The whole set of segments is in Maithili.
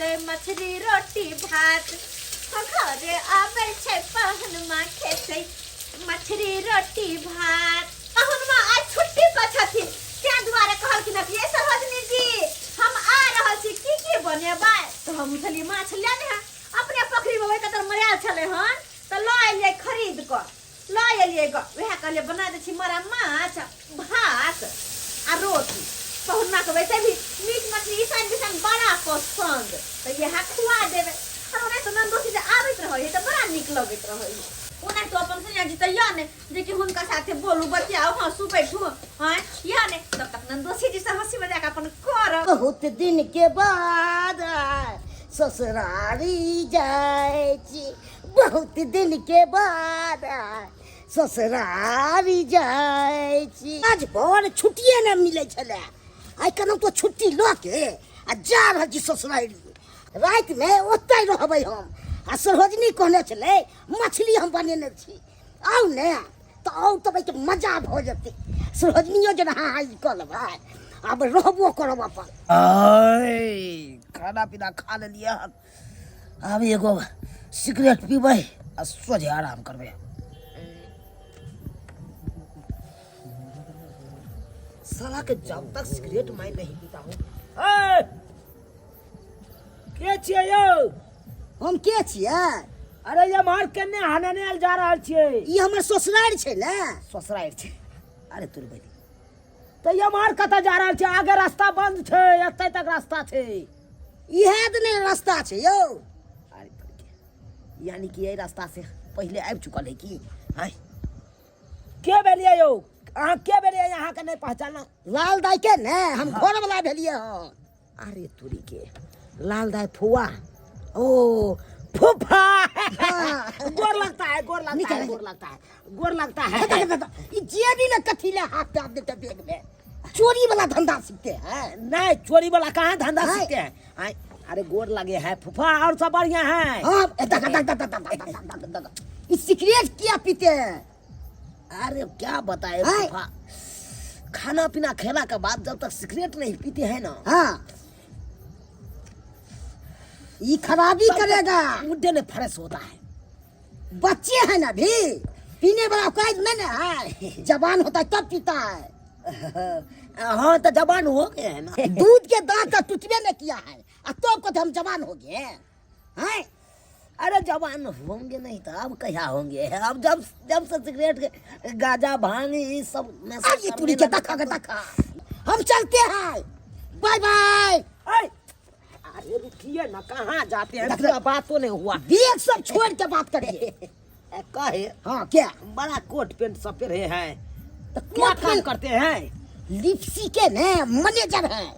खेतै मछली रोटी भात। हो घरे आबै छै पहुनमा खेतै मछली रोटी भात। पहुनमा आइ छुट्टी पर छथिन, ताहि दुआरे कहलखिन हँ कि ये सरोजनी जी हम आ रहल छी, की की बनेबै? तऽ हम उठलियै माछ लेने हँ, अपने पोखरिमे ओहि कतर मरायल छलै हन तऽ लऽ एलियै खरीद कऽ लऽ एलियै गऽ। वएह कहलियै बना दै छी मरा माछ भात आ रोटी। पहुनाके वैसे भी मीट मछली ईसान बिसान बड़ा पसंद, तऽ इएह खुआ देबै। आओर ओना तऽ नन्दोसी जे आबैत रहै है तऽ बड़ा नीक लगैत रहै है। ओना तऽ अपन सैया जी तऽ यऽ ने जे कि हुनका साथे बोलू बतियाउ हँसू बैठू, हँ यऽ ने, तब तक नन्दोसी जी से हँसी मजाक अपन करब। बहुत दिन के बाद ससुरारी जाइ छी, बहुत दिन के बाद ससुरारी जाइ छी। आज भर छुट्टिए नहि मिलै छलै, आइ केना तो छुट्टी लऽ के आ जा रहल छी ससुरारी। रातिमे ओतहि रहबै हम। आ सरोजनी कहने छलै मछली हम बनेने छी, आउ ने तऽ आउ, तब एहिके मजा भऽ जेतै। सरोजनियो जेना हाँ हाँ ई कऽ लेबै, आब रहबो करब अपन। खाना पीना खा लेलियै हन, आब एगो सिगरेट पीबै आ सोझे आराम करबै। साला के जब तक सिगरेट मैं नहीं पीता हूँ। ए! के छियै यौ? हम के छियै? अरे ये मार केने हनेने आयल जा रहल छियै? ई हमर ससुरारि छै ने। ससुरारि छै? अरे तोर बहिन, तऽ ये मार कतऽ जा रहल छै? आगे रास्ता बंद छै, एतै तक रास्ता छै। इएह तऽ नहि रास्ता छै यौ। अरे तोर के, यानी कि एहि रास्ता से पहिले आबि चुकल है की? आँय, के भेलियै यौ अहाँ? के भेलियै? अहाँके नहि पहचानल। लाल दाई के ने हम घर वाला भेलियै हन। अरे तोरी के, लाल दाई फुआ, ओ फूफा, गोर लगता है, गोर लगता है, गोर लगता है, गोर लगता है। ई जेबी में कथी ले हाथ डाल देते बैग में? चोरी वाला धंधा सीखते हैं? नहीं, चोरी वाला कहाँ धंधा हैं? सीखते हैं? आय, अरे गोर लगे है फूफा, और सब बढ़िया है? हाँ, ए, दगा, दगा, दगा, दगा, दगा, दगा, दगा। ई सिगरेट क्या पीते हैं? अरे क्या बताए हैं? फूफा, खाना पीना खेला के बाद जब तक सिगरेट नहीं पीते हैं ना, हाँ, ये खराबी तब तक करेगा, मुड्डे में फ्रेश होता है। बच्चे हैं ना भी, पीने वाला कैद नहीं ना है, जवान होता है तब पीता है। हाँ तो जवान हो गए हैं ना। दूध के दांत तो टूटबे नहीं किया है आ तब कहते हम जवान हो गए हैं। अरे जवान होंगे नहीं तो अब क्या होंगे? अब जब जब से सिगरेट के गांजा भांग ये सब नशा अब ये करने तुरी के लगे दखा तब के तो- दखा, हम चलते हैं, बाय बाय। अरे अरे रुकिए ना, कहाँ जाते हैं? देख- पूरा बात तो नहीं हुआ। देख सब छोड़ के बात करिए। ए, कहे हाँ क्या? बड़ा कोट पैंट सब पहने हैं तो क्या कोट काम पैंट- करते हैं? लिप्सी के ने मैनेजर है।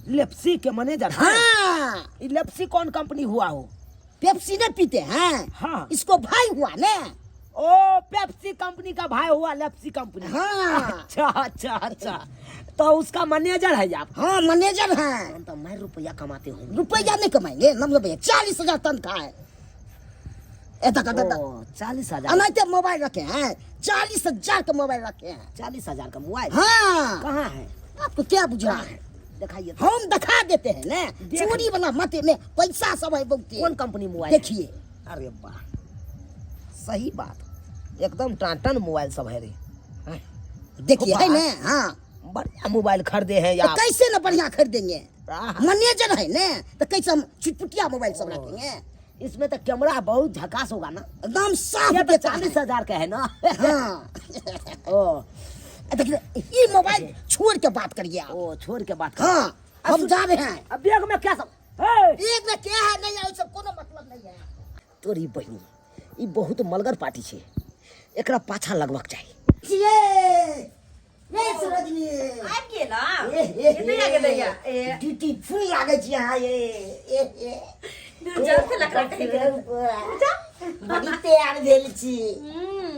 लेप्सी के मैनेजर हैं? हाँ। ये लेप्सी कौन कंपनी हुआ हो? पेप्सी नहीं पीते हैं? हाँ। इसको भाई हुआ ने। ओ पेप्सी कंपनी का भाई हुआ लेप्सी कंपनी। हाँ। अच्छा अच्छा अच्छा, तो उसका मैनेजर है आप? हाँ मैनेजर है। तो मैं रुपया कमाते हूँ। रुपया नहीं कमाएंगे नम रुपया, 40,000 तनख्वाह है। ए दका दका। ओ, 40,000। अनाइते मोबाइल रखे हैं, 40,000 का मोबाइल रखे हैं। 40,000 का मोबाइल? हाँ। कहाँ है? आपको क्या बुझा है? दिखाइए तो। हम दिखा देते हैं ना। देख चोरी वाला मत में पैसा सब है बहुत। कौन कंपनी मोबाइल है? देखिए। अरे वाह, सही बात, एकदम टाटन मोबाइल सब है रे। हैं? देखिए है ना। हाँ बढ़िया मोबाइल खरीदे हैं तो यार। कैसे ना बढ़िया खरीदेंगे, आहा। मैनेजर है ना, तो कैसे हम चुटपुटिया मोबाइल सब रखेंगे। इसमें तो कैमरा बहुत झकास होगा ना, एकदम साफ ये तो देता है। 40,000 का है ना। हाँ। ओ देखिए ये मोबाइल छोड़ के बात करिए आप। ओ छोड़ के बात कर। हाँ हम जा रहे हैं। अब बैग में क्या सब? हे! बैग में क्या है नहीं है, सब कोनो मतलब नहीं है। तोरी बहिनी ई बहुत मलगर पार्टी छे, एकरा पाछा लगबाक चाही। ये ये सरोजनी आबि गेल? ए, ए, ए, दैया गे दैया, ए। ब्यूटीफुल लागै छी अहाँ। ये ए, ए। जल से लकड़ा कहि गेल। बड़ी तैयार भेल छी।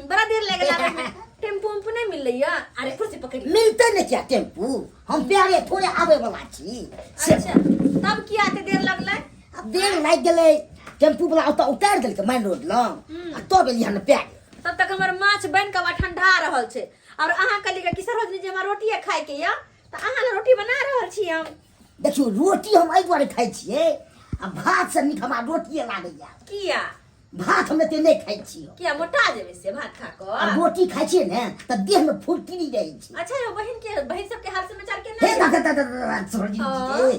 बड़ा देर लागि गेल आबैमे। टेम्पू उम्पू नहि मिललै या? अरे कुर्सी पकड़ि। मिलते नहीं क्या टेम्पू, हम प्यारे थोड़े आवे वाला छी से। अच्छा तब किया एते देर लगलै? अब देर लागि गेलै, टेम्पू वाला ओतऽ उतारि देलकै मेन रोड लग आ तब एलियै हन प्यारे। तब तक हमर माछ बनि कऽ ठंडा रहल छै और अहाँ कहलियै कि सरोजनी जी हमरा रोटिए खाइके यऽ, तऽ अहाँ लए रोटी बना रहल छी हम। देखियौ रोटी हम एहि दुआरे खाइ छियै आ भात से नीक हमरा रोटिए लागैया। किया? भात हम एते नहि खाइ छियै। किया मोटा जेबै से भात खा कऽ? आ रोटी खाइ छियै ने तऽ देह में फुर्ती रहै छै। अच्छा यौ, बहिन के, बहिन सबके हाल समाचार केना हे छै? दादा दादा दादा सरोजिनी जी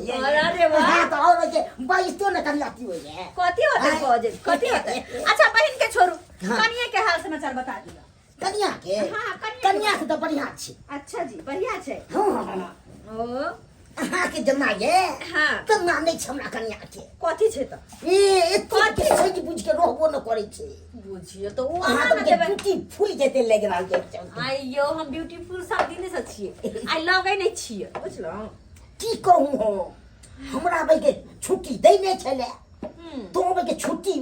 के, हाँ, अरे वाह। हाँ, तऽ और के बाइस्तो ने कनी अथी होइए। कथी होतै बजे, कथी होतै? अच्छा बहिन के छोड़ू, हाँ। कनिया के हाल समाचार बता दिअ। कनिया के? हाँ, कनिया के। कनिया के तऽ बढ़िया छै। अच्छा जी, बढ़िया छै। हाँ, हाँ, हाँ। ओ अहाँके जेना ये हाँ। तेना नहि छै हमरा कनिया के। कथी छै तऽ? ए एते के सज बुझ के रहबो न करै छै। बुझियो तऽ ओ अहाँ अहाँ तऽ ने देबै। ब्यूटीफुल जेते लागि रहल छै। आइ यौ, हम ब्यूटीफुल सब दिने से छियै, आइ लगै नहि छियै, बुझलहुँ? की कहू, हम हमरा भाई के छुट्टी दै नहि छलै, तो के छुट्टी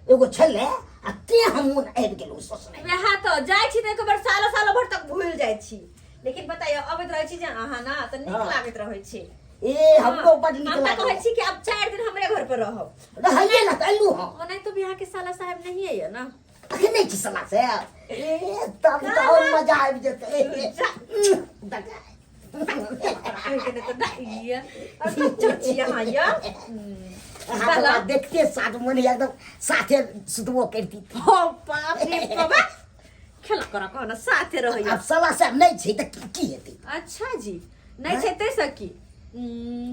एगो छलै आ ते हम मोन आबि गेलहुँ ससुराल। वएह तऽ जाइ छी तऽ एक बेर सालो सालो भर तक भूलि जाइ छी, लेकिन बताइयो अबैत रहै छी जे अहाँ ना तऽ नीक हाँ। लागैत रहै छै। ए हमरो बड नीक हम तऽ लागै। कहै छी कि आब 4 दिन हमरे घर पर रहब। रहैये ने तऽ एलहुँ हम। ओनाहि तो बिहार के साला साहब नहीं है ना? अखन नहि छी साला साहब। ए तब तऽ और मजा आबि जेतै। जा। अहाँ तऽ देखते साथ मन होइया एकदम साथे सुतबो करती। खेला कर कह ना, साथे रहैया। आब साला साहब नहि छै तऽ की की हेतै? अच्छा जी, नहि छै तै से की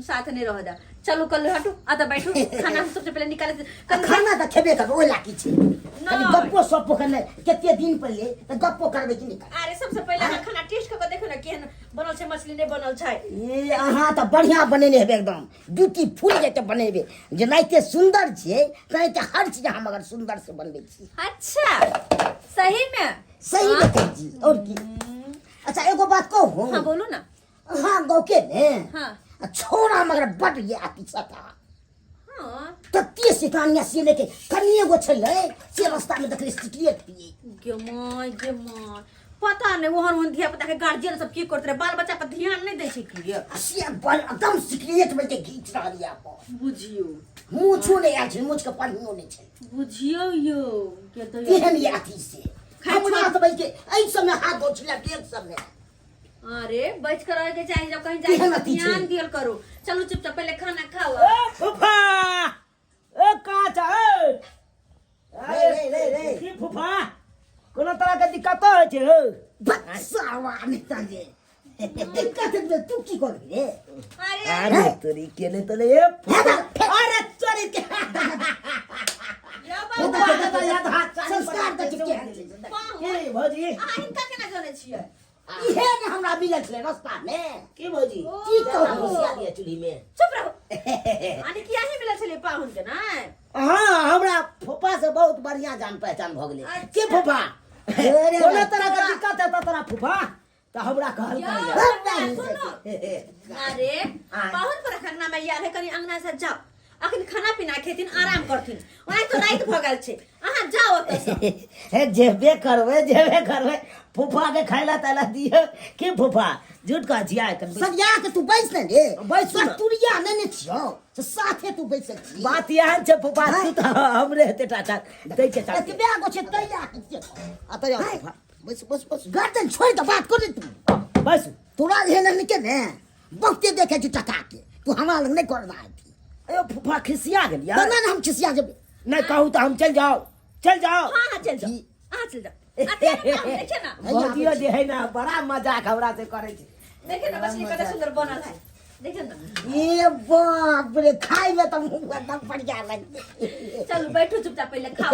साथे नहि रह दे। चलू कल हटू, आ तऽ बैठू, खाना हम सबसे पहिले निकाले। आ खाना तऽ खेबे करबै, ओहि ला की छै? कनि नहि। गप्पो सप्पो करनाइ कते दिन पहिले तऽ गप्पो करबै कि नहि करबै? अरे सबसे पहिले अहाँ खाना टेस्ट कऽ के देखू ने, केहन बनल छै मछली, नहि बनल छै। ए अहाँ तऽ बढ़िआँ बनेने हेबै, एकदम ब्यूटीफुल जेते बनेबै, जेनाहिते सुन्दर छियै तेनाहिते हर चीज अहाँ मगर सुन्दर से बनबै छी। अच्छा, सही में? सही में कहै छी, और की। अच्छा एगो बात कहू? हाँ बोलू ना। अहाँ गाँव के ने हाँ। आ छोरा मगर बड ये अति सता। हाँ। तते शैतानिया से लेके कनिए गो छलै से रास्ता में देखली सिगरेट पिए। गे माय, गे माय, पता नहीं ओहन ओहन धिया पुता के गार्जियन सब की करते रहे, बाल बच्चा पर ध्यान नहीं दै छै की? आ से बड़ एकदम सिगरेट में के घीच रहल ये अपन। बुझियो मूछो नहि आयल छै, मूछ के पन्नियो नहि छै। बुझियो यौ के तो तेहन ये अथी से खाय हमरा छोड़। तऽ बैठ के एहि सबमे हाथ धो छलै डेग सबमे। अरे बच कर रहे के चाहिए, जब कहीं जाए केहन तो अथी छै? ध्यान दियल करू। चलू चुपचाप पहले खाना खाओ। ए फूफा, ए कहाँ छ? ए रे, रे, रे, रे। की फूफा, कोनो तरह के दिक्कत होइ छै हौ? बक्सावा नहि तजे दिक्कत हेतै, तू की करबी रे? अरे अरे तोरी के नहि तले ए फूफा, अरे तोरी के यौ फूफा बाबा, के तऽ याद हाथ चाली संस्कार पर तऽ केहन छै? पाहुन। की भौजी? अहाँ हिनका केना जनै छियै? इहे ने हमरा मिलल छलै रास्ता मे। की भौजी? ओ, की कहू? होशियार यऽ चूल्ही मे। चुप रहो। यानी कि अहीं मिलल छलै पाहुन के नै? हाँ, हमरा फूफा से बहुत बढ़िया जान पहचान भऽ गेलै। अच्छा। की फूफा, अरे कोनो तरह के तोरा- दिक्कत हेतौ तोरा फूफा तऽ हमरा कहल यौ, कर। सुनू। अरे पाहुन पर अंगना में आयल है, कनी अंगना से जाओ, अखन खाना पीना खेथिन, आराम करथिन, ओना तो राति भऽ गेल छै, अहाँ जाओ ओतऽ से। हे जेबे करबै, जेबे करबै, फूफा के खाय ला ताय ला दियौ। की फूफा, झूठ कहै छियै? कनि सरिया के तू बैस ने रे। बैस ने। तुरिया नहि ने छियौ से साथे तू बैसल छी। बात एहन छै फूफा, तू तऽ हमरे हेते टाटा दै छै चाची। एतबे गो छै तैया के छियौ। आ तैया फूफा, बैस बैस बैस। गर्दन छोड़ि कऽ बात कर तू। बैस। तोरा एहन के ने बहुते देखै छी टका के, तू हमरा लग नहि करना अथी। अयो फूफा, खिसिया गेलियै? केना ने हम खिसिया जेबै? नहि कहू तऽ हम चलि जाउ, चलि जाउ। हाँ हाँ, चल जाओ, अहाँ चल जाओ। अते ने पाहुन, देखिए ना। भौजियो जे है ना बड़ा मजाक हमरा से करै छै। देखिए ना मछली कते सुंदर बनल है, देखिए ना। ए बाप रे, खाय में तऽ मुँह एकदम बढ़िया लगतै। चलू बैठू चुपचाप, पहिले खाओ।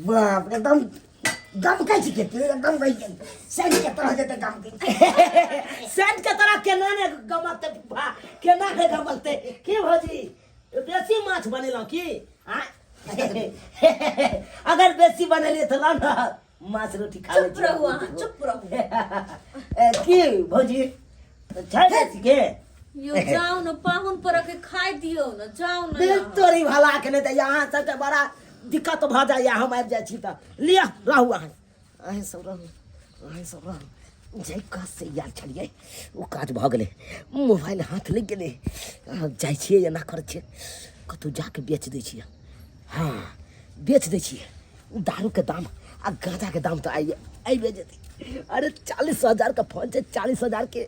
बाप रे, एकदम गमकै छै के एकदम वही सेंट के तरह जेतै गमकै। सेंट के तरह केना ने गमकतै फूफा, केना ने गमकतै? की भौजी, बेसी माछ बनेलहुँ की? आँय? अगर बेसी बनेलियै तऽ लाउ ने माछ रोटी खा लै चुप छी। रहू अहाँ, चुप रहू। ए, की भौजी, छै बेसी के? यो जाओ न, पाहुन पर के खाय दियौ न, जाओ न। दिल यहाँ। तोरी भला के नहि तऽ यहाँ सबके बड़ा दिक्कत भऽ जाइए हम आबि जाइ छी तऽ। लिअ, रहू अहाँ, अहीं सब रहू, अहीं सब रहू। जाहि काज से आयल छलियै ओ काज भऽ गेलै, मोबाइल हाथ लागि गेलै। आब जाइ छियै, एना करै छियै, कतहु जाके बेच दै छियै। हँ, बेच दै छियै। दारूके दाम आ गाँजाके दाम तऽ आइ आबि जेतै। अरे 40,000 के फोन छै, 40,000 के।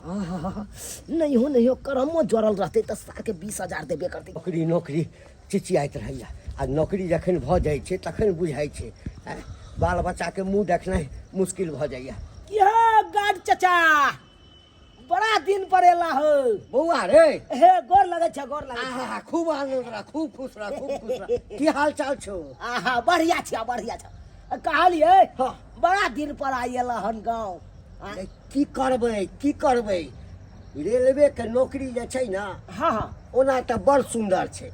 आहा, नहियो नहियो करमो जोड़ल रहतै तऽ सारके 20,000 देबे करतै। नौकरी नौकरी चिचियाइत रहैया आ नौकरी जखन भऽ जाइ छै तखन बुझाइ छै आँय, बाल बच्चाके मुँह देखनाइ मुश्किल भऽ जाइया। की हो गार्ड चचा, बड़ा दिन पर एला हो। बौआ रे। हे गोर लगै छै, गोर लगै छै। आहा, खूब आनंद रह, खूब खुश रह, खूब खुश रह। की हाल चाल छौ? आहा, बढ़िया छै, बढ़िया छै। कहलियै हाँ। बड़ा दिन पर आइ एला हन गाँव। अरे की करबै, की करबै, रेलवे के नौकरी जे छै ने, हाँ हाँ, ओना तऽ बड़ सुन्दर छै,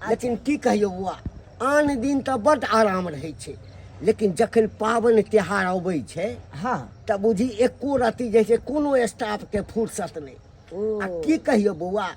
लेकिन की कहियौ बौआ, आन दिन तऽ बड्ड आराम रहै छै, लेकिन जखन पाबनि तिहार अबै छै हाँ तऽ बुझी एको रत्ती जे छै कोनो स्टाफके फुर्सत नहि। ओ। आ की कहियौ बौआ,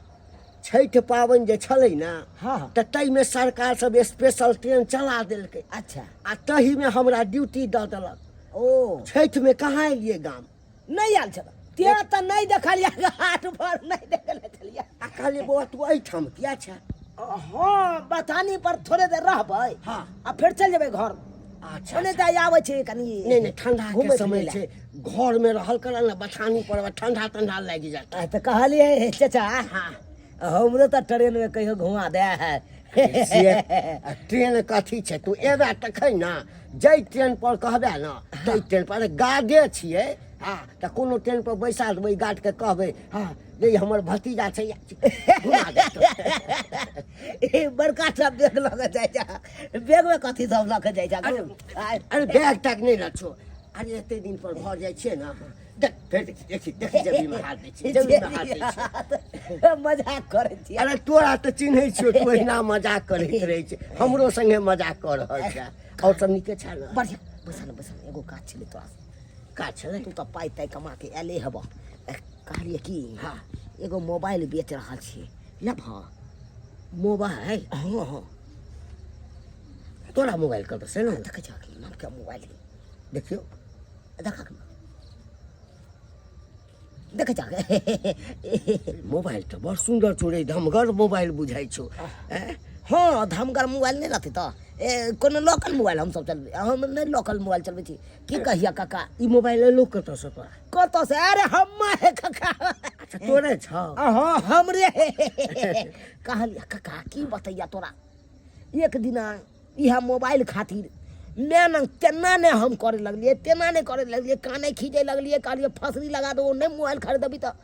छठि पाबनि जे छलै ने, हाँ तऽ ताहिमे सरकार सब स्पेशल ट्रेन चला देलकै। अच्छा। आ ताहिमे हमरा ड्यूटी दऽ देलक। ओ। छठिमे कहाँ एलियै गाम? नहि आयल छल ते तऽ नहि देखलियै, घाट पर नहि देखले छलियै। आ कहलियै बौआ तू एहिठाम किया छै? हँ, बथानी पर थोड़े देर रहबै हाँ आ फेर चलि जेबै घर। अच्छा। ओने तऽ आबै छै कनि। नहि नहि, ठंडा के घुमै समय फिरै लए। छै, घर में रहल कर ने बथानी पर ठंडा ठंडा लागि जात। आ, तऽ कहलियै चचा, हाँ हमरो तऽ ट्रेन में कहियो घुमा दे है। से आ ट्रेन कथी छै, तू एबे तखन ने, जाहि ट्रेन पर कहबे ने ताहि ट्रेन पर। अरे गार्डे छियै, हँ, तऽ कोनो ट्रेन पर बैसा देबै गार्ड के, कहबै हँ जे ई हमर भतीजा छै, घुमा देतौ। ई बड़का टा बैग लऽ कऽ जाइ छै, बैग में कथी सब लऽ कऽ जाइ छै? अरे अरे बैग तक नहि रखो। अरे एते दिन पर घर जाइ छियै ने, देख फेर देखी देखी देखी, जेबीमे हाथ दै छियै, जेबीमे हाथ दै छियै। मजाक करै छियै। अरे तोरा तऽ चिन्है छियौ, तू एहिना मजाक करैत रहै छै, हमरो संगे मजाक कऽ रहल छै। आओर सब नीके छै ने? बढ़िया। बैसा ने, बैसा ने, एगो काज छलै तोरा से। काज छलै? तू तऽ पाइ ताइ कमा के एले हेबह। कहलियै कि हाँ एगो मोबाइल बेच रहल छियै, लेबह? मोबाइल? हँ हँ। तोरा मोबाइल कतऽ से ने? देखै छह कि नवका मोबाइल है। देखियौ। देख देखै छह। मोबाइल तऽ बड़ सुन्दर छौ रे, धमगर मोबाइल बुझाइ छौ। आँय? हँ, धमगर मोबाइल नहि रहतै तऽ ए कोनो लोकल मोबाइल हमसब चलबै? हम नहि लोकल मोबाइल चलबै छी। की कहिया काका, ई मोबाइल एलो कतऽसँ तोरा? कतऽसँ? अरे हम्मा हे काका। अच्छा, तोरे छौ? हँ, हमरे। कहलियै काका, की बतैया तोरा, एक दिना इएह मोबाइल खातिर मैं ने केना ने हम करे लगलियै, तेना ने करे लगलियै, काने खींचे लगलियै। कहलियै फसरी लगा दो, नहि मोबाइल खरीदबी तऽ।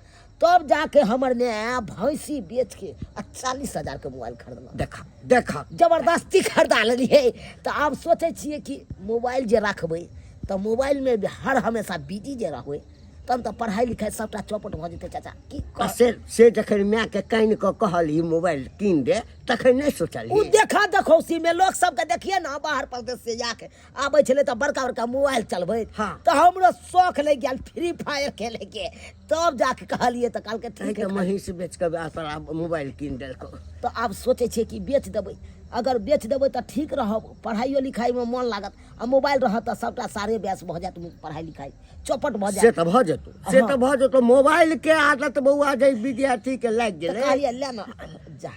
तब जाके हमर माय भैंसी बेच के आ 40,000 के मोबाइल खरीदलक। देखा देखा, जबरदस्ती खरीदा लेलियै। तऽ आब सोचै छियै कि मोबाइल जे राखबै तऽ मोबाइलमे हर हमेशा बिजी जे रहबै, तहन तऽ पढ़ाइ लिखाइ सबटा चौपट भऽ जेतै चाचा। की आ से जखन मायके कानि कऽ कहलही मोबाइल कीन दे, तखन नहि ओ सोचलही? देखा देखौसी में लोक सबके देखिए ने, बाहर परदेश से जाके आबै छलै तऽ बड़का बड़का मोबाइल चलबैत। हाँ। तऽ हमरो शौख लागि गेल फ्री फायर खेलैके। तब जाके कहलियै तऽ कहलकै ठीक है। महींस बेच कऽ तोरा मोबाइल कीन देलकौ। तऽ आब सोचै छियै कि बेच देबै। अगर बेच देबै तऽ ठीक रहब, पढ़ाइयो लिखाइमे मन लागत, आ मोबाइल रहत तऽ सबटा सारे व्यस्त भऽ जायत, पढ़ाइ लिखाइ चौपट भऽ से जायत। तऽ भऽ जेतौ, से हाँ। तऽ भऽ जेतौ। मोबाइल के आदत बौआ जे विद्यार्थी के लागि तऽ गेलै। कहलियै ले ने, जा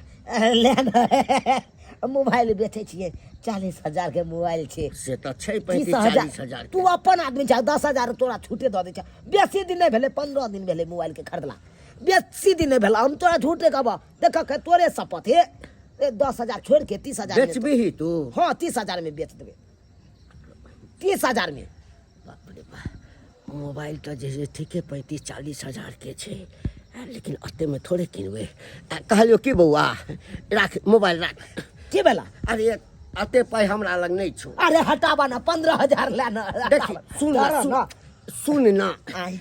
ले ने, मोबाइल बेचै छियै, 40,000 के मोबाइल छै। से तऽ छै। 30 35 हजार 40,000। तू अपन आदमी छै, 10,000 तोरा छूटे दऽ दै छै। बेसी दिन नहि भेलै, 15 दिन भेलै मोबाइलके खरीदला, बेसी दिन नहि भेलै। हम तोरा झूठे कहबह? देख के तोरे शपथ हे, ए 10,000 छोड़ि के 30,000 मे। बेचबिही तू? हँ, 30,000 मे बेच देबै, 30,000 मे। बाप रे बाप, मोबाइल तऽ जे छै ठीके 35-40 हजार के छै, लेकिन एतेमे थोड़े किनबै। आ कहलियौ की बौआ, राख मोबाइल राख। की भेला? अरे एते पाइ हमरा लग नहि छौ। अरे हटाबा ना, 15,000 ले ना। देखी, सुन ना, धरऽ सुन ना। सुन ना। आय।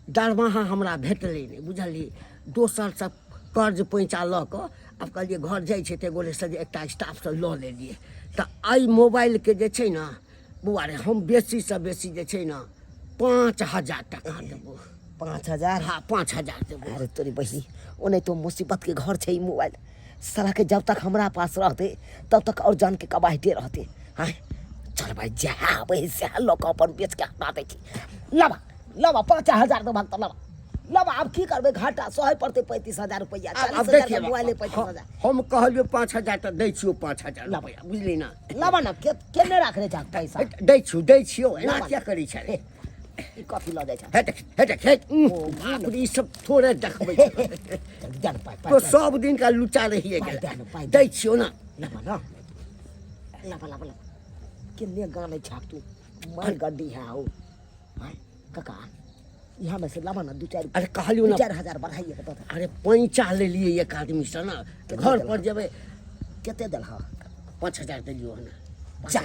दरमाहा हमरा भेटलै नहि, बुझलिही? दोसर सब कर्ज पैंचा लऽ कऽ आब कहलियै घर जाइ छै तऽ गोरेसँ जे एकटा स्टाफसँ लऽ लेलियै। तऽ एहि मोबाइलके जे छै ने बौआ रे, हम बेसीसँ बेसी जे छै ने 5,000 टका देबो। 5,000? हाँ, 5,000 देबो। अरे तोरी बहिनी, ओने तो मुसीबत के घर छै। ई मोबाइल साला के जब तक हमरा पास रहते तब तक और जान के कबाहिते रहते। हाँ चल भाई, जएह आबै है सएह लऽ कऽ अपन बेच के हटा दै छी। लबा लबा, 5,000 देबहक तऽ लबा लबा। आब की करबै, घाटा सहै पड़तै। 35,000 रुपैआ, आब 40,000 के देखिए मोबाइल 35,000। हम कहलियौ 5,000 तऽ दै छियौ 5,000 रुपैआ, बुझली ना? लबा ना, के के नहि राखने छह पैसा? दै छियौ, दै छियौ। एना लबा। किया करै छै? ई कथी लऽ जाइ छै हे देख हे देख हे बाप रे ई सब थोड़े देखबै छै जल्दी दे ने पाइ तो पाइ सब दिन का लुचा रहिए पाइ गेल दे ने पाइ दै छियौ ना लबा ना लबा लबा लबा केने गानै छाक तू मार गड्डी है हो आय काका यहाँ में से लाबा ना दू चारि अरे कहलियौ दू ना 4,000 बढ़ाइए के दऽ दे। अरे पैंचा लेलियै एक आदमी से ना घर पर जेबै कते देलह 5,000 देलियौ हन जा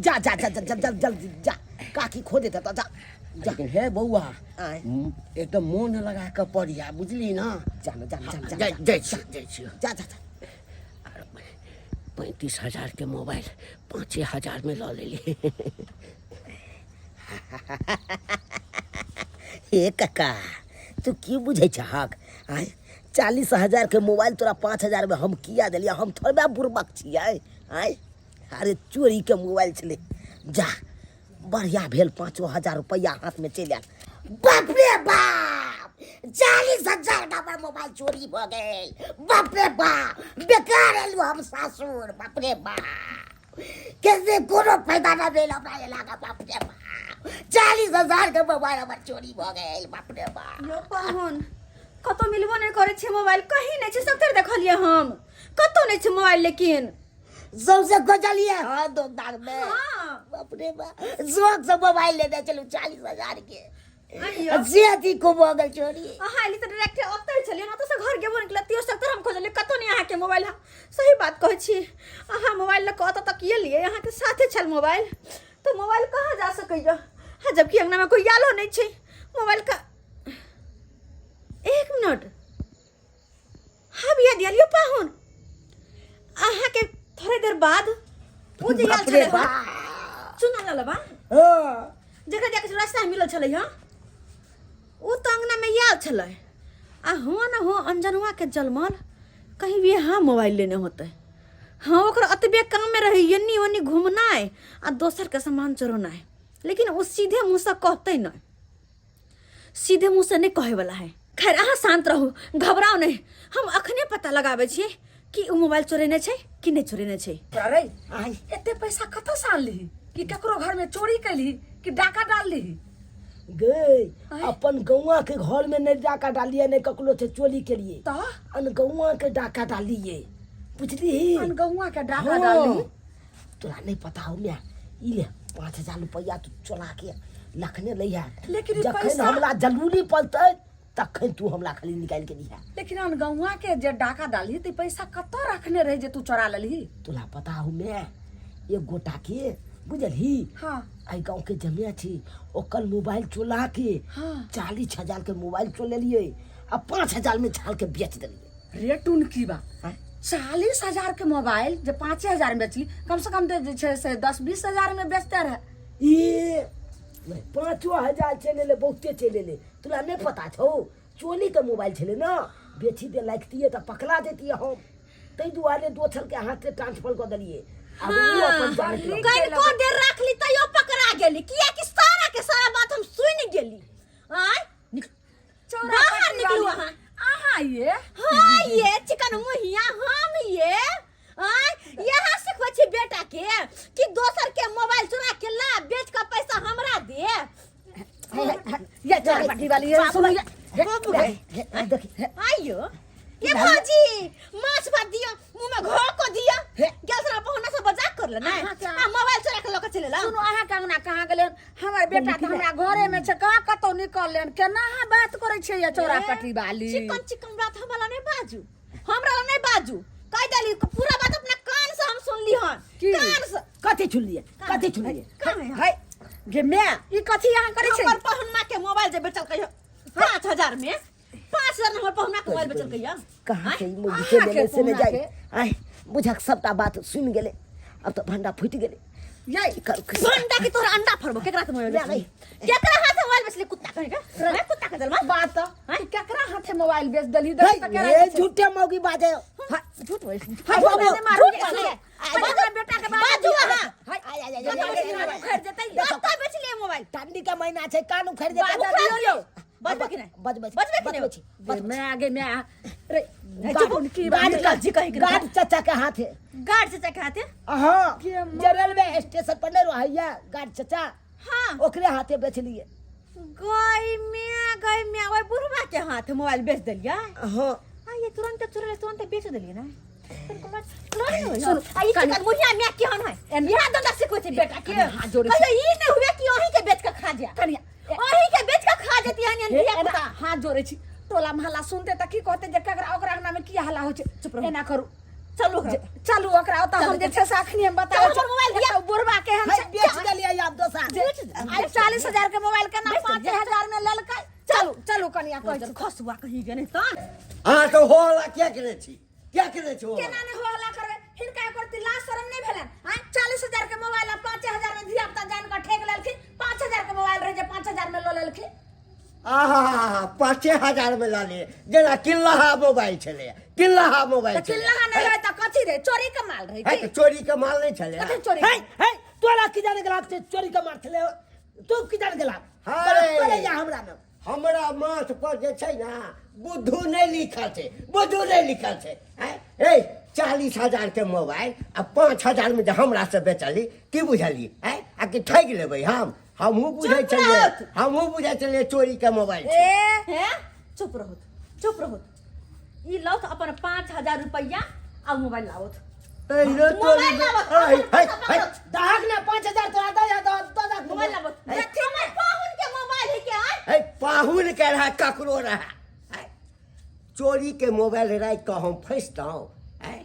जा जा जा जा जल जल्दी जा काकी खो देते तो जा जा लेकिन हे बौआ आय एकदम मोन लगा कऽ पढ़िया बुझली ना जा ना जा जा जा जाइ जाइ छियौ जाइ छियौ जा जा जा 35,000 के मोबाइल 5,000 में लऽ लेली हे काका तू की बुझै छहक आय 40,000 के मोबाइल तोरा 5,000 में हम किया देलियै हम थोड़बे बुड़बक छियै आय अरे चोरी के मोबाइल छलै जा बढ़िया भेल 5,000 रुपैआ हाथ में चलि आयल बाप रे बाप 40,000 का हमर मोबाइल चोरी भऽ गेल बाप रे बाप बेकार एलहुँ हम सासुर बाप रे बाप कैसे कोनो फायदा ना भेल हमरा एला के बाप रे बाप 40,000 के मोबाइल हमर चोरी भऽ गेल बाप रे बाप यो पाहुन कतौ मिलबो नहि करै छै मोबाइल कहीं नहि छै सबतर देखलियै हम कतौ नहि छै मोबाइल लेकिन सबसे खोजलिए हाँ दोकदार में हाँ बाप रे बाप शौक से मोबाइल लेने चलू 40,000 के आइयो से अथी को भऽ गेल चोरी अहाँ एली तऽ डायरेक्ट ओतहि छलियै ओतऽ से घर गेबो निकलत तियो सबतर हम खोजलियै कतौ नहि अहाँके मोबाइल हम सही बात कहै छी अहाँ मोबाइल लऽ कऽ ओतऽ तक एलियै अहाँके साथे छल मोबाइल तऽ मोबाइल कहाँ जा सकैया हाँ जबकि अङ्गनामे कोइ आलो नहि छै मोबाइल का एक मिनट हाँ भैया दिया पाहुन अहाँके थोड़े देर बाद ओ जे आयल बाप रे छलै बाप चुना ललबा हाँ जकरा जाके रास्ता में मिलल छलै हँ ओ तऽ अङ्गनामे आयल छलै आ हुआ न हो अनजनुआ के जलमल कहीं भी यहाँ मोबाइल लेने होतै हाँ ओकर अतबे काममे रहै एन्नी ओन्नी घुमनाइ आ दोसरके सामान चोरनाइ लेकिन ओ सीधे मुँहसँ कहतै नहि सीधे मुँहसँ नहि कहैवला है खैर अहाँ शान्त रहू घबराउ नहि हम अखने पता लगाबै छियै कि ओ मोबाइल चोरेने छै कि नहि चोरेने छै अरे आय एते पैसा कतऽ से आनलिही कि ककरो घर में चोरी कैलही कि डाका डाललिही गई अपन गौआ के घर में नहीं डाका डालिए नहीं ककरो से चोरी के लिए तऽ अन गौआ के डाका डालिए बुझली अनगौआ के डाका हाँ। डालली तोरा नहीं पता हो मैं ई ले 5,000 रुपया तू चोरा के लखने लैहा लेकिन ई जखन पैसा- हमरा जरूरी पड़तै तखन तू हमरा खाली निकालि के दिहा लेकिन अनगौआ के जे डाका डालही तऽ ई पैसा कतऽ रखने रहे जे तू चोरा लेलही तोरा पता हो मैं एक गोटा के बुझलही हाँ एहि गाँव के जमिया छी ओकर मोबाइल चोरा के हाँ। 40,000 के मोबाइल चोरेलियै आ 5,000 में छाल के बेच देलियै रे टुनकी बा आँय? 40,000 के मोबाइल जे 5,000 में बेचली कम से कम जे छै से 10-20 हजार में बेचते रहे ई नहि 5,000 चलि एलै बहुते चलि एलै तोरा नहि पता छौ चोली के मोबाइल छलै ने बेची दे लागितियै तऽ पकड़ा जैतियै हम ताहि दुआरे दोसर के हाथे ट्रांसफर कऽ देलियै आब ओ अपन जानै छै। कनिको देर रखली तैयो पकड़ा गेली कियाकि सारा के सारा बात हम सुनि गेली आय बाहर निकलू अहाँ अहाँ ये हाँ ये चिकन मुहिया हम ये आय यहाँ सिखबै छी बेटा के कि दोसर के मोबाइल चुरा के ला बेच के पैसा हमरा दे ये चोर पट्टी वाली ये सुनो ये बाबू देखी आइयो ये भौजी माछ भात दियो मुंह में घो को दियो गेल सारा पहुना से मजाक कर ले ना आ मोबाइल चोरा के लके चले ला सुनो अहाँ के अंगना कहाँ गेलै हमर बेटा तऽ हमरा घरे में छै कहाँ कतौ निकललै केना अहाँ बात करै छियै ये चोरा पट्टी वाली चिकन चिकन बात हमरा नहीं बाजू हमरा नहीं बाजू कह देली पूरा बात अपना कान से हम सुनली हन की? कान से कथी छुलिए कथी छुलिए कहाँ है है गे मैं ई कथी अहाँ करै छियै हमर पहुनमा के मोबाइल जे बेचल कहियो 5,000 में 5,000 में हमर पहुना के मोबाइल बेचल कहियो कहाँ से ई मुँह अहाँ से के गेलै से नहि पहुना जाइ के? आय बुझक सबटा बात सुनि गेलै अब तऽ भंडा फूटि गेलै ये की करू भंडा के तोहर अंडा फड़बो केकरा से मोबाइल ले बेचली केकरा हाथ से मोबाइल बेचली कुत्ता कहे के हैं कुत्ता के जलमा बात तऽ केकरा हाथे मोबाइल बेच देलही देख तऽ केरा हे झूठे मौगी बाजे झूठ बोल हाय, बाबू, झूठ मारू झूठ बोले। हमरा बेटा के बाजू अहाँ हाय, आय, आय, आय, कतऽ आय, बेचली आय, आय, मोबाइल? उखड़ि जेतै कतऽ बेचलियै मोबाइल ठंडी के महीना छै कान उखड़ि जेतै बाजऽ दियौ यौ। बजबै कि नहि बजबै बजबै कि नहि बजबै छी गे मैं आगे मैं रे चुप। की गार्ड गार्ड जी कहि के गार्ड चाचा के हाथे गार्ड चाचा के हाथे हाँ जे रेलवे स्टेशन पर नहीं रहैया गार्ड चाचा हाँ ओकरे हाथे बेचलिए गई मिया, गई मिया, ओइ बुढ़वा के हाथ मोबाइल बेच देलियै। हाँ। आ ये तुरंत चुरा तुरंत बेच देलियै ना। तनिको लाज नहि होय। आ ई चिकन मुहिया मिया केहन है? इएह धंधा सिखबै छै बेटा के। हाथ जोड़ै कहियो ई नहि हुए कि अहीं के बेच के खा जाय। कनिया, अहीं के बेच के खा जेती हन हे, धिया एना पुता। हाथ जोड़ै छी, टोला मोहल्ला सुनते तऽ की कहते जे ककरा ओकरा अंगना में की हल्ला होइ छै। चुप रहू। एना करू। चलू ओकरा। चलू ओकरा ओतऽ, हम जे छै से अखनी हम बताबै चलू, हमर मोबाइल दिअ। छी। बुढ़वा केहन है, छै? बेच देलियै आब दोसर। आइ 40,000 के मोबाइल केना बेच पाँच देलियै। हजार में लेलकै? चलू चलू कनिया, कहै छी। खसुआ कहीं गेलै तहन। अहाँ तऽ हो हल्ला किया केने छी? किया केने छी हो हल्ला? केना नहि हो हल्ला करबै? हिनका एको रत्ती लाज शरम नहि भेलनि? आँय, 40,000 के मोबाइल आ 5,000 में धिया पुता जानि कऽ ठेक लेलखिन। 5,000 के मोबाइल रहै जे 5,000 में लऽ लेलखिन। आहा, 5,000 में लऽ ले, जेना किनलहा मोबाइल छलै, किनलहा मोबाइल तऽ छलै। किनलहा नहि रहै तऽ कथी रहै? चोरी के माल रहै है की? तऽ चोरी के माल नहि छलै। कथी चोरी? है है, तोरा की जाने गेला से चोरी के माल छलै? तू की जाने गेला? हाय। तोरा या हमरा न हमरा माथ पर जे छै ने बुद्धू नहि लिखल छै, बुद्धू नहि लिखल छै। आँय, ए 40,000 के मोबाइल आ 5,000 में जे हमरा से बेचली, की बुझलियै? आँय, आ कि ठगि लेबै हम? हमहूँ बुझै चुप छलियै, रहत। हमहूँ बुझै छलियै चोरी के मोबाइल छै। ए हे, चुप रहत, चुप रहत। ई लौथ अपन 5,000 रुपया आ मोबाइल लाओत। तैयो चोरी मोबाइल लाबत, है, अपन है, पैसा है। पकड़त। दाहक ने 5,000 तोरा दे दे दे दे। मोबाइल लाबत। हमर पाहुन के मोबाइल है के आय? है, पाहुन के रहा, ककरो रहा है। चोरी के मोबाइल राखि कऽ हम फँसितहुँ? है,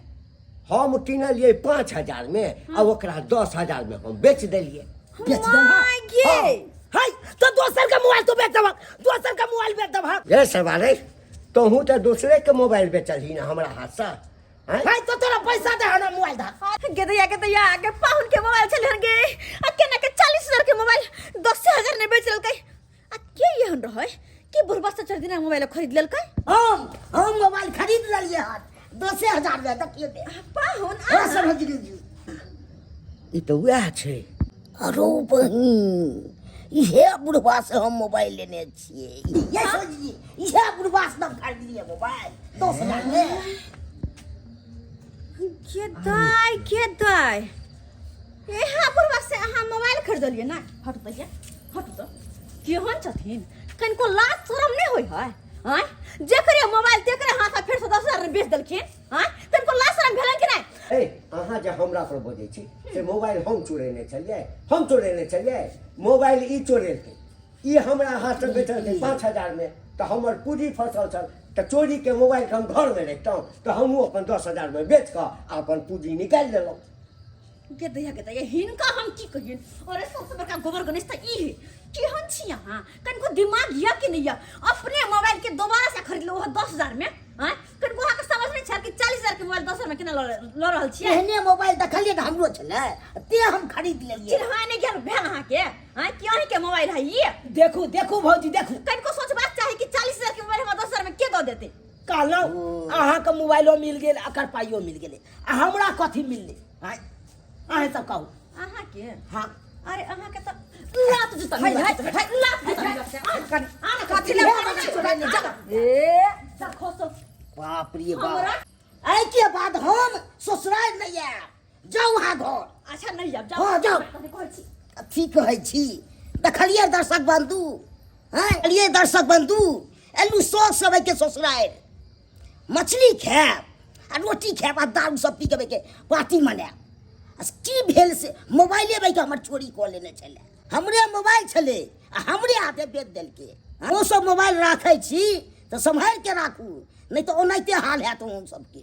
हम किनलियै 5,000 में आ ओकरा 10,000 में हम बेच देलियै। बेच देलहक? माय गे। है, तो दोसर के मोबाइल तो बेच देबहक, दोसर के मोबाइल बेच देबहक। रे सवारे, तोहूँ तऽ दोसरे के मोबाइल बेचलही ने हमरा हाथसँ? आँय? है, तो तोरा पैसा दे, हमरा मोबाइल दे। गेदैया गेदैया के पाहुन के मोबाइल छलै हन गे, आ केना के 40,000 के मोबाइल 10,000 ने बेच लेलकै? आ के एहन रहै कि बुढ़बा से 4 दिना मोबाइल खरीद लेलकै? हम मोबाइल खरीद लेलियै हन 10,000 में, देखियौ ने। पाहुन हाँ, सरोजिनी जी। ई तऽ उएह छै। अरो बहिन, इहे बुढ़वा से हम मोबाइल लेने छियै। ये सरोजिनी, इहे बुढ़वा से हम खरीदलियै मोबाइल 10,000 में। के दाय, के दाय, एहा बुढ़वा से अहाँ मोबाइल खरीदलियै ना? हट दैया, हट तो। केहन छथिन, कनिको लाज शरम नहि होइ है? आँय, जेकरे मोबाइल तेकरे हाथ फेर से 10,000 में बेच देलखिन। आँय, कनिको लाज शरम भेलन कि नहि? ए, अहाँ जे हमरा पर बजै छी से मोबाइल हम चोरेने छलियै? हम चोरेने छलियै मोबाइल? ई चोरेलकै, ई हमरा हाथसँ बेचलकै 5,000 में, तऽ हमर पूँजी फसल छल, तऽ चोरीके मोबाइलके हम घरमे रखितहुँ? तऽ हमहूँ अपन 10,000 में बेच कऽ आ अपन पूँजी निकालि लेलहुँ। के दैया, के दैया, हिनका हम की कहियन? अरे, सबसे बड़का गोबर गणेश तऽ ई है। केहन छी अहाँ? कनिको दिमाग यऽ कि नहि यऽ? अपने मोबाइल के दोबारा से खरीद लो 10,000 में। आँय, कनिको अहाँके समझ नहि छल कि 40,000 के मोबाइल 10,000 में केना लऽ रहल छियै? एहने मोबाइल देखलियै तऽ हमरो छलै, ते हम खरीद लेलियै। चिन्हा नहि गेल भेल अहाँके? आँय, कि अहींके मोबाइल है ई? देखू देखू भौजी, देखू। कनिको सोचबाक चाही कि 40,000 के मोबाइल हमरा 10,000 में के दऽ देतै? कहलहुँ, अहाँके मोबाइलो मिल गेल, एकर पाइयो मिल गेलै, आ हमरा कथी मिललै? आँय, अहें सब कहू। अहाँके? हाँ। अरे, अहाँके तऽ लात जुता है, मिलत। है, है, लात जुता मिलत। कनि आ ना, कथी लए मारै छी? जा, ए जा, खसो। बाप रे बाप। हमरा? एहिके बाद हम ससुराल नहि आयब, जाउ अहाँ घर। अच्छा, नहीं आब, जाउ। हाँ, जाउ। कथी कहै छी? अथी कहै छी, देखलियै दर्शक बंधु? हैं, देखलियै दर्शक बंधु? एलू सौ सबके ससुराल, मछली खायब आ रोटी खायब आ दारू सब पी के पार्टी मनायब, आ की भेल से मोबाइले बैठ हमर चोरी कऽ लेने छलै। हमरे मोबाइल छलै आ हमरे हाथे बेच देलकै। ओ सब मोबाइल राखै छी तऽ सम्हारि के राखू, नहि तऽ ओनाहिते हाल हैत अहूँ सबके।